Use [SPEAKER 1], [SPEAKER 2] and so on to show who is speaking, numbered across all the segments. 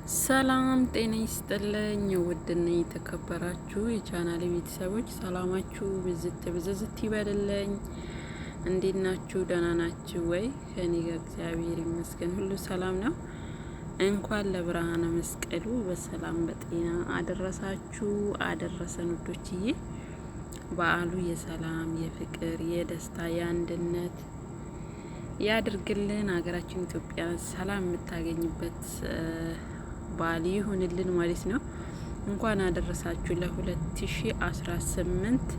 [SPEAKER 1] ሰላም ጤና ይስጥልኝ። ውድና የተከበራችሁ የቻናሌ ቤተሰቦች ሰላማችሁ ብዝት ብዝዝት ይበልልኝ። እንዴት ናችሁ? ደህና ናችሁ ወይ? ከኔ ጋር እግዚአብሔር ይመስገን ሁሉ ሰላም ነው። እንኳን ለብርሃነ መስቀሉ በሰላም በጤና አደረሳችሁ አደረሰን። ውዶችዬ በዓሉ የሰላም የፍቅር፣ የደስታ፣ የአንድነት ያድርግልን። ሀገራችን ኢትዮጵያ ሰላም የምታገኝበት በዓል ይሁንልን ማለት ነው። እንኳን አደረሳችሁ ለ2018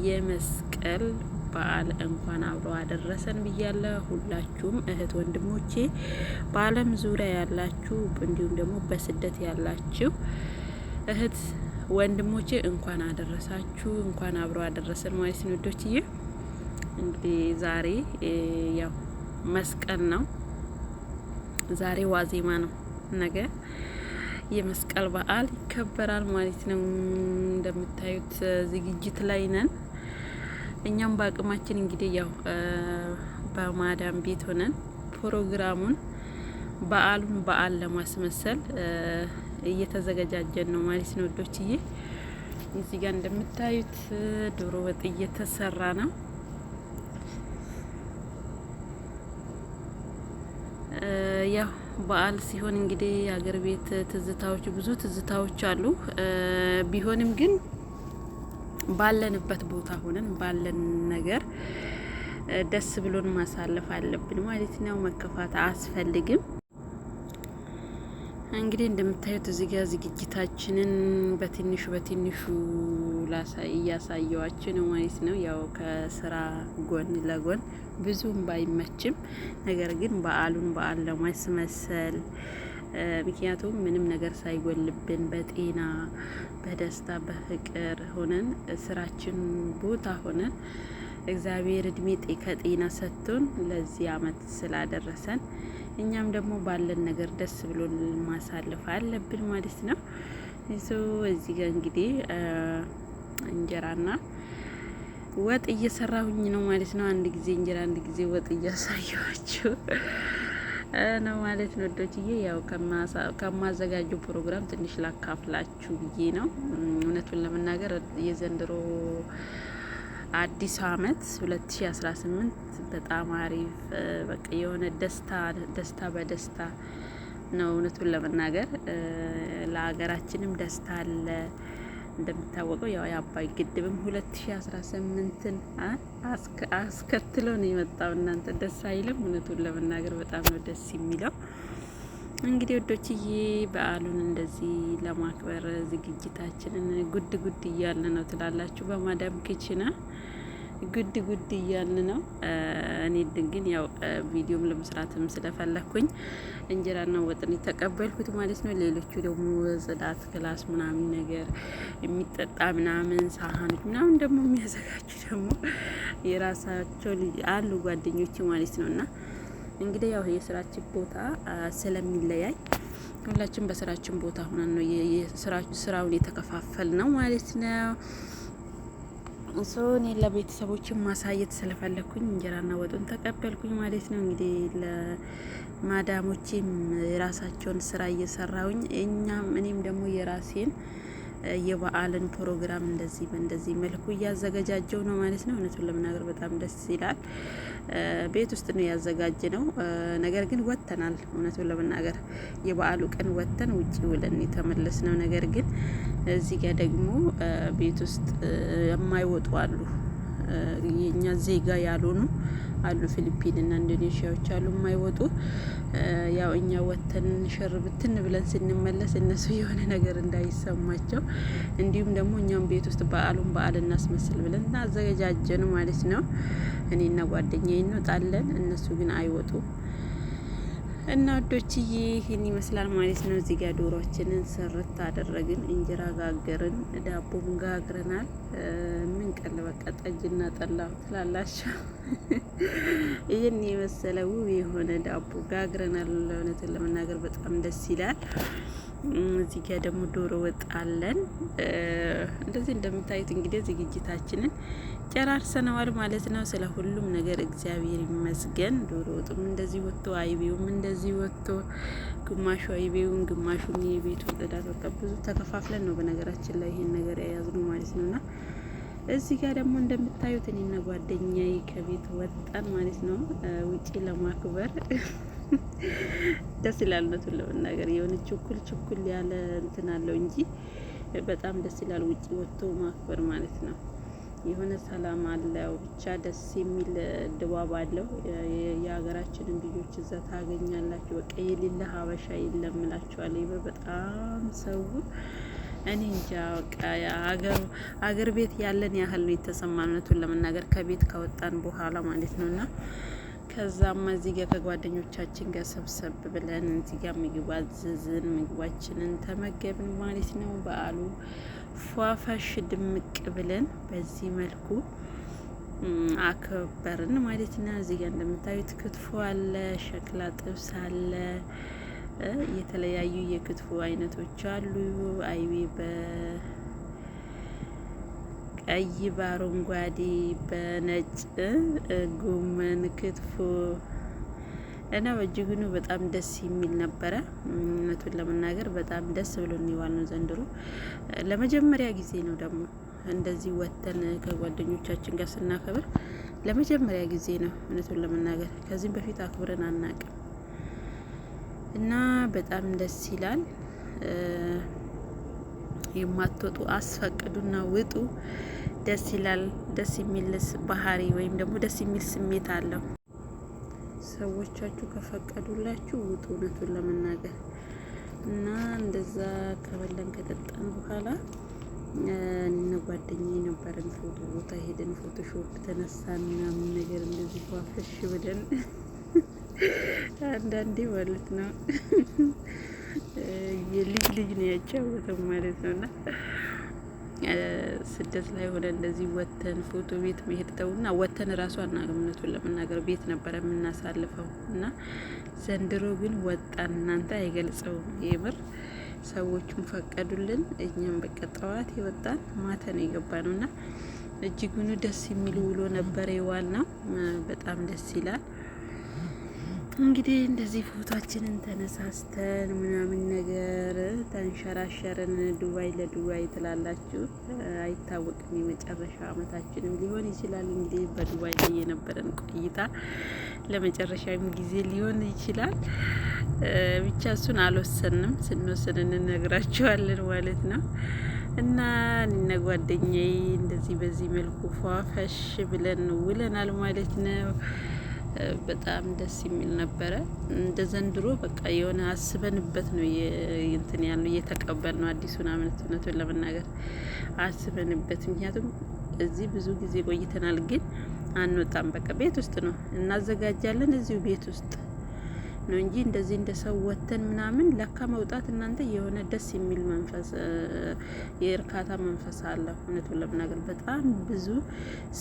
[SPEAKER 1] የመስቀል በዓል እንኳን አብሮ አደረሰን ብያለሁ። ሁላችሁም እህት ወንድሞቼ በዓለም ዙሪያ ያላችሁ እንዲሁም ደግሞ በስደት ያላችሁ እህት ወንድሞቼ እንኳን አደረሳችሁ፣ እንኳን አብሮ አደረሰን ማለት ነው። ውዶችዬ እንግዲህ ዛሬ ያው መስቀል ነው። ዛሬ ዋዜማ ነው። ነገ የመስቀል በዓል ይከበራል ማለት ነው። እንደምታዩት ዝግጅት ላይ ነን። እኛም በአቅማችን እንግዲህ ያው በማዳም ቤት ሆነን ፕሮግራሙን በዓሉን በዓል ለማስመሰል እየተዘገጃጀን ነው ማለት ነው ውዶችዬ። እዚህ ጋር እንደምታዩት ዶሮ ወጥ እየተሰራ ነው። ያው በዓል ሲሆን እንግዲህ የሀገር ቤት ትዝታዎች ብዙ ትዝታዎች አሉ። ቢሆንም ግን ባለንበት ቦታ ሆነን ባለን ነገር ደስ ብሎን ማሳለፍ አለብን ማለት ነው። መከፋት አያስፈልግም። እንግዲህ እንደምታዩት እዚህ ጋር ዝግጅታችንን በትንሹ በትንሹ እያሳየዋችሁ ነው ማለት ነው። ያው ከስራ ጎን ለጎን ብዙም ባይመችም ነገር ግን በዓሉን በዓል ለማስመሰል ምክንያቱም ምንም ነገር ሳይጎልብን በጤና በደስታ በፍቅር ሆነን ስራችን ቦታ ሆነን እግዚአብሔር እድሜ ከጤና ሰጥቶን ለዚህ አመት ስላደረሰን እኛም ደግሞ ባለን ነገር ደስ ብሎን ማሳለፍ አለብን ማለት ነው። so እዚህ ጋር እንግዲህ እንጀራና ወጥ እየሰራሁኝ ነው ማለት ነው። አንድ ጊዜ እንጀራ አንድ ጊዜ ወጥ እያሳየኋችሁ ነው ማለት ነው። ውዶችዬ ያው ከማዘጋጀው ፕሮግራም ትንሽ ላካፍላችሁ ብዬ ነው። እውነቱን ለመናገር የዘንድሮ አዲስ አመት 2018 በጣም አሪፍ በቃ የሆነ ደስታ ደስታ በደስታ ነው። እውነቱን ለመናገር ለሀገራችንም ደስታ አለ። እንደሚታወቀው ያው የአባይ ግድብም 2018ን አስከትሎ ነው የመጣው። እናንተ ደስ አይልም? እውነቱን ለመናገር በጣም ነው ደስ የሚለው። እንግዲህ ወዶችዬ በዓሉን እንደዚህ ለማክበር ዝግጅታችንን ጉድ ጉድ እያልን ነው ትላላችሁ። በማዳም ክችና ጉድ ጉድ እያልን ነው። እኔ ግን ያው ቪዲዮም ለመስራትም ስለፈለኩኝ እንጀራና ወጥን የተቀበልኩት ማለት ነው። ሌሎቹ ደግሞ ጽዳት class ምናምን ነገር የሚጠጣ ምናምን ሳህኖች ምናምን ደግሞ የሚያዘጋጁ ደግሞ የራሳቸው አሉ ጓደኞች ማለት ነው። እና እንግዲህ ያው የስራችን ቦታ ስለሚለያይ ሁላችን በስራችን ቦታ ሆነን ነው ስራውን የተከፋፈል ነው ማለት ነው። so እኔ ለቤተሰቦችን ማሳየት ስለፈለኩኝ እንጀራና ወጡን ተቀበልኩኝ ማለት ነው። እንግዲህ ለማዳሞቼም የራሳቸውን ስራ እየሰራሁኝ እኛም እኔም ደግሞ የራሴን የበዓልን ፕሮግራም እንደዚህ በእንደዚህ መልኩ እያዘገጃጀው ነው ማለት ነው። እውነቱን ለመናገር በጣም ደስ ይላል። ቤት ውስጥ ነው ያዘጋጀ ነው። ነገር ግን ወጥተናል። እውነቱን ለመናገር የበዓሉ ቀን ወጥተን ውጪ ውለን የተመለስ ነው። ነገር ግን እዚህ ጋር ደግሞ ቤት ውስጥ የማይወጡ አሉ፣ የኛ ዜጋ ያልሆኑ አሉ። ፊሊፒን እና ኢንዶኔሽያዎች አሉ የማይወጡ። ያው እኛ ወጥተን ሽር ብትን ብለን ስንመለስ እነሱ የሆነ ነገር እንዳይሰማቸው እንዲሁም ደግሞ እኛም ቤት ውስጥ በዓሉን በዓል እናስመስል ብለን አዘገጃጀን ማለት ነው። እኔና ጓደኛዬ እንወጣለን፣ እነሱ ግን አይወጡም። እና ወዶችዬ ይህን ይመስላል ማለት ነው። እዚህ ጋር ዶሮችንን ስርት አደረግን፣ እንጀራ ጋገርን፣ ዳቦም ጋግረናል። ምን ቀለ በቃ ጠጅና ጠላ ትላላችሁ። ይህን የመሰለ ውብ የሆነ ዳቦ ጋግረናል። እውነቱን ለመናገር በጣም ደስ ይላል። እዚህ ጋር ደግሞ ዶሮ ወጥ አለን። እንደዚህ እንደምታዩት እንግዲህ ዝግጅታችንን ጨራርሰነዋል ማለት ነው። ስለ ሁሉም ነገር እግዚአብሔር ይመስገን። ዶሮ ወጡም እንደዚህ ወጥቶ፣ አይቤውም እንደዚህ ወጥቶ፣ ግማሹ አይቤውን ግማሹን የቤቱን ጽዳት፣ በቃ ብዙ ተከፋፍለን ነው በነገራችን ላይ ይሄን ነገር የያዝነው ማለት ነውና እዚህ ጋር ደግሞ እንደምታዩት እኔና ጓደኛዬ ከቤት ወጣን ማለት ነው፣ ውጪ ለማክበር። ደስ ይላል። እውነቱን ለመናገር የሆነ ችኩል ችኩል ያለ እንትን አለው እንጂ በጣም ደስ ይላል ውጪ ወጥቶ ማክበር ማለት ነው። የሆነ ሰላም አለው፣ ብቻ ደስ የሚል ድባብ አለው። የሀገራችንን ልጆች እዛ ታገኛላችሁ። በቃ የሌለ ሀበሻ የለም እላችኋለሁ። በጣም ሰው እኔ እንጃ፣ በቃ አገር ቤት ያለን ያህል ነው የተሰማን፣ እውነቱን ለመናገር ከቤት ከወጣን በኋላ ማለት ነው። እና ከዛማ እዚህ ጋር ከጓደኞቻችን ጋር ሰብሰብ ብለን እዚህ ጋር ምግብ አዘዝን፣ ምግባችንን ተመገብን ማለት ነው። በዓሉ ፏፈሽ ድምቅ ብለን በዚህ መልኩ አከበርን ማለት ነው። እዚህ ጋር እንደምታዩት ክትፎ አለ፣ ሸክላ ጥብስ አለ፣ የተለያዩ የክትፎ አይነቶች አሉ። አይቤ በቀይ፣ በአረንጓዴ፣ በነጭ፣ ጎመን፣ ክትፎ እና በእጅጉኑ በጣም ደስ የሚል ነበረ። እውነቱን ለመናገር በጣም ደስ ብሎን የዋልነው ዘንድሮ ለመጀመሪያ ጊዜ ነው። ደግሞ እንደዚህ ወተን ከጓደኞቻችን ጋር ስናከብር ለመጀመሪያ ጊዜ ነው። እውነቱን ለመናገር ከዚህም በፊት አክብረን አናቅም እና በጣም ደስ ይላል። የማትወጡ አስፈቅዱና ውጡ። ደስ ይላል። ደስ የሚል ባህሪ ወይም ደግሞ ደስ የሚል ስሜት አለው። ሰዎቻችሁ ከፈቀዱላችሁ ውጡ። እውነቱን ለመናገር እና እንደዛ ከበላን ከጠጣን በኋላ እነ ጓደኛዬ ነበረን ፎቶ ቦታ ሄደን ፎቶሾፕ ተነሳን ምናምን ነገር፣ እንደዚህ ፏፈሽ ብለን አንዳንዴ ማለት ነው የልጅ ልጅ ነው ያጫወተው ማለት ነው። እና ስደት ላይ ሆነ እንደዚህ ወተን ፎቶ ቤት መሄድ ተውና ወተን እራሱ አናውቅም። እውነቱን ለመናገር ቤት ነበረ የምናሳልፈው እና ዘንድሮ ግን ወጣን። እናንተ አይገልጸውም የምር፣ ሰዎቹም ፈቀዱልን። እኛም በቃ ጠዋት የወጣን ማታ ነው የገባ ነው እና እጅጉኑ ደስ የሚል ውሎ ነበረ የዋልነው። በጣም ደስ ይላል። እንግዲህ እንደዚህ ፎቶችንን ተነሳስተን ምናምን ነገር ተንሸራሸርን። ዱባይ ለዱባይ ትላላችሁ፣ አይታወቅም። የመጨረሻ አመታችንም ሊሆን ይችላል። እንግዲህ በዱባይ ላይ የነበረን ቆይታ ለመጨረሻም ጊዜ ሊሆን ይችላል። ብቻ እሱን አልወሰንም። ስንወስን እንነግራችኋለን ማለት ነው። እና እኔና ጓደኛዬ እንደዚህ በዚህ መልኩ ፏፈሽ ብለን ውለናል ማለት ነው። በጣም ደስ የሚል ነበረ። እንደ ዘንድሮ በቃ የሆነ አስበንበት ነው እንትን ያልነው፣ እየተቀበል ነው አዲሱን አመት፣ እውነቱን ለመናገር አስበንበት። ምክንያቱም እዚህ ብዙ ጊዜ ቆይተናል፣ ግን አንወጣም። በቃ ቤት ውስጥ ነው እናዘጋጃለን፣ እዚሁ ቤት ውስጥ ነው እንጂ እንደዚህ እንደ ሰው ወተን ምናምን። ለካ መውጣት እናንተ የሆነ ደስ የሚል መንፈስ፣ የእርካታ መንፈስ አለ። እውነቱን ለመናገር በጣም ብዙ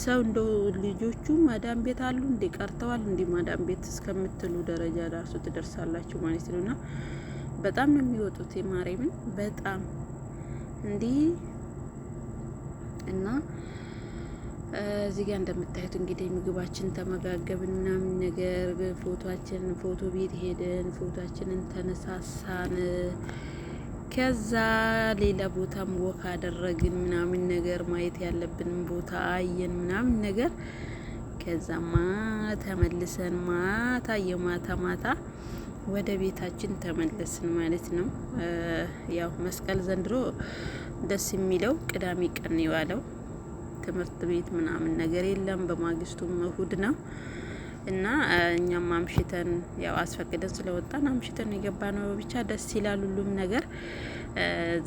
[SPEAKER 1] ሰው እንደው ልጆቹ ማዳም ቤት አሉ እንዴ፣ ቀርተዋል እንዲ ማዳም ቤት እስከምትሉ ደረጃ ራሱ ትደርሳላችሁ ማለት ነው። እና በጣም ነው የሚወጡት የማርያምን በጣም እንዲህ። እና እዚህ ጋር እንደምታዩት እንግዲህ ምግባችን ተመጋገብን ምናምን ነገር፣ ፎቶአችንን ፎቶ ቤት ሄደን ፎቶአችንን ተነሳሳን። ከዛ ሌላ ቦታም walk አደረግን ምናምን ነገር፣ ማየት ያለብንን ቦታ አየን ምናምን ነገር። ከዛማ ተመልሰን ማታ የማታ ማታ ወደ ቤታችን ተመለስን ማለት ነው። ያው መስቀል ዘንድሮ ደስ የሚለው ቅዳሜ ቀን የዋለው፣ ትምህርት ቤት ምናምን ነገር የለም። በማግስቱም እሁድ ነው እና እኛም አምሽተን፣ ያው አስፈቅደን ስለወጣን አምሽተን የገባ ነው። ብቻ ደስ ይላል ሁሉም ነገር።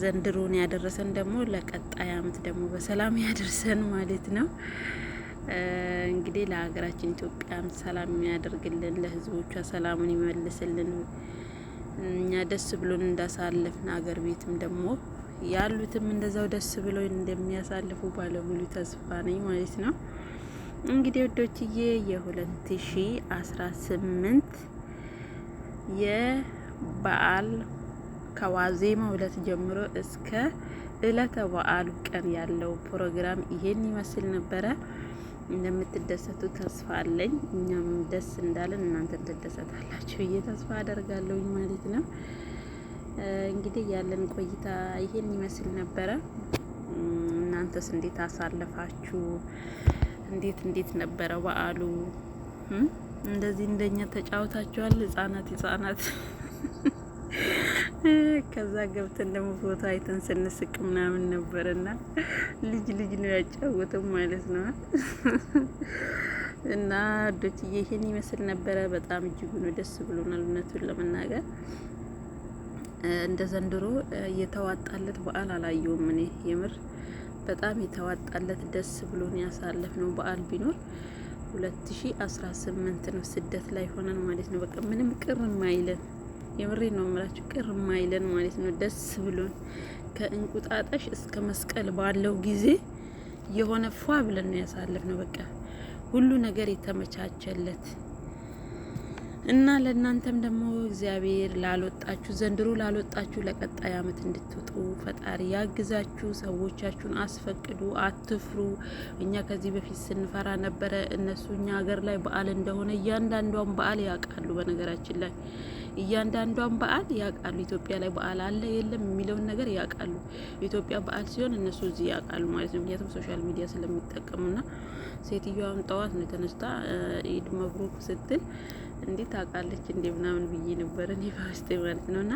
[SPEAKER 1] ዘንድሮን ያደረሰን ደግሞ ለቀጣይ አመት ደግሞ በሰላም ያደርሰን ማለት ነው። እንግዲህ ለሀገራችን ኢትዮጵያም ሰላም ያደርግልን፣ ለሕዝቦቿ ሰላሙን ይመልስልን። እኛ ደስ ብሎን እንዳሳለፍን ሀገር ቤትም ደግሞ ያሉትም እንደዛው ደስ ብሎ እንደሚያሳልፉ ባለሙሉ ተስፋ ነኝ ማለት ነው። እንግዲህ ውዶችዬ የ2018 የበዓል ከዋዜማው እለት ጀምሮ እስከ እለተ በዓሉ ቀን ያለው ፕሮግራም ይሄን ይመስል ነበረ። እንደምትደሰቱ ተስፋ አለኝ። እኛም ደስ እንዳለን እናንተም ትደሰታላችሁ ብዬ ተስፋ አደርጋለሁኝ ማለት ነው። እንግዲህ ያለን ቆይታ ይሄን ይመስል ነበረ። እናንተስ እንዴት አሳለፋችሁ? እንዴት እንዴት ነበረ በዓሉ? እንደዚህ እንደኛ ተጫውታችኋል? ህጻናት ህጻናት ከዛ ገብተን ደግሞ ፎቶ አይተን ስንስቅ ምናምን ነበርና ልጅ ልጅ ነው ያጫወተው ማለት ነው። እና ዶችዬ ይሄን ይመስል ነበረ። በጣም እጅጉን ደስ ብሎናል እውነቱን ለመናገር እንደ ዘንድሮ የተዋጣለት በዓል አላየውም እኔ የምር በጣም የተዋጣለት ደስ ብሎን ያሳለፍነው በዓል ቢኖር 2018 ነው። ስደት ላይ ሆነን ማለት ነው። በቃ ምንም ቅር የማይለን፣ የምሬ ነው የምላችሁ፣ ቅር የማይለን ማለት ነው። ደስ ብሎን ከእንቁጣጣሽ እስከ መስቀል ባለው ጊዜ የሆነ ፏ ብለን ነው ያሳለፍነው። በቃ ሁሉ ነገር የተመቻቸለት እና ለእናንተም ደግሞ እግዚአብሔር ላልወጣችሁ፣ ዘንድሮ ላልወጣችሁ ለቀጣይ አመት እንድትወጡ ፈጣሪ ያግዛችሁ። ሰዎቻችሁን አስፈቅዱ፣ አትፍሩ። እኛ ከዚህ በፊት ስንፈራ ነበረ። እነሱ እኛ ሀገር ላይ በዓል እንደሆነ እያንዳንዷን በዓል ያውቃሉ። በነገራችን ላይ እያንዳንዷን በዓል ያውቃሉ። ኢትዮጵያ ላይ በዓል አለ የለም የሚለውን ነገር ያውቃሉ። ኢትዮጵያ በዓል ሲሆን እነሱ እዚህ ያውቃሉ ማለት ነው። ምክንያቱም social media ስለሚጠቀሙና ሴትዮዋን ጠዋት ነው ተነስታ ኢድ መብሩክ ስትል እንዴት ታውቃለች እንዴ ምናምን ብዬ ነበር እኔ በውስጤ ማለት ነው። እና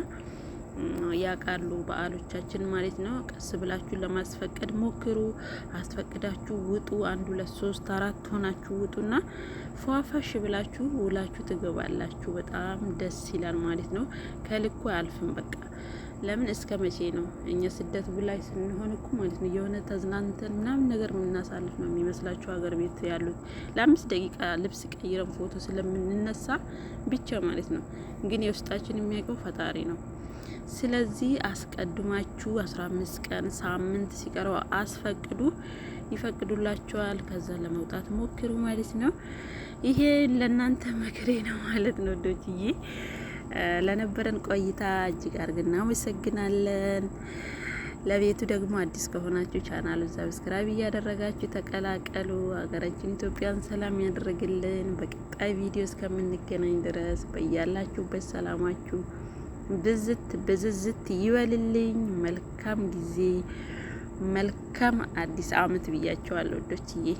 [SPEAKER 1] ያውቃሉ በዓሎቻችን ማለት ነው። ቀስ ብላችሁ ለማስፈቀድ ሞክሩ። አስፈቅዳችሁ ውጡ። አንድ፣ ሁለት፣ ሶስት፣ አራት ሆናችሁ ውጡና ፏፈሽ ብላችሁ ውላችሁ ትገባላችሁ። በጣም ደስ ይላል ማለት ነው። ከልኩ አያልፍም። በቃ ለምን እስከ መቼ ነው እኛ ስደት ላይ ስንሆን እኮ ማለት ነው የሆነ ተዝናንተን ምናምን ነገር የምናሳልፍ ነው የሚመስላችሁ ሀገር ቤት ያሉት ለ5 ደቂቃ ልብስ ቀይረን ፎቶ ስለምንነሳ ብቻ ማለት ነው። ግን የውስጣችን የሚያውቀው ፈጣሪ ነው። ስለዚህ አስቀድማችሁ 15 ቀን፣ ሳምንት ሲቀረው አስፈቅዱ፣ ይፈቅዱላችኋል። ከዛ ለመውጣት ሞክሩ ማለት ነው። ይሄ ለእናንተ ምክሬ ነው ማለት ነው ውዶችዬ። ለነበረን ቆይታ እጅግ አድርገን እናመሰግናለን። ለቤቱ ደግሞ አዲስ ከሆናችሁ ቻናሉን subscribe እያደረጋችሁ ተቀላቀሉ። ሀገራችን ኢትዮጵያን ሰላም ያደረግልን። በቀጣይ ቪዲዮ እስከምንገናኝ ድረስ በያላችሁበት ሰላማችሁ ብዝት ብዝዝት ይበልልኝ። መልካም ጊዜ፣ መልካም አዲስ አመት ብያችኋለሁ ውዶችዬ።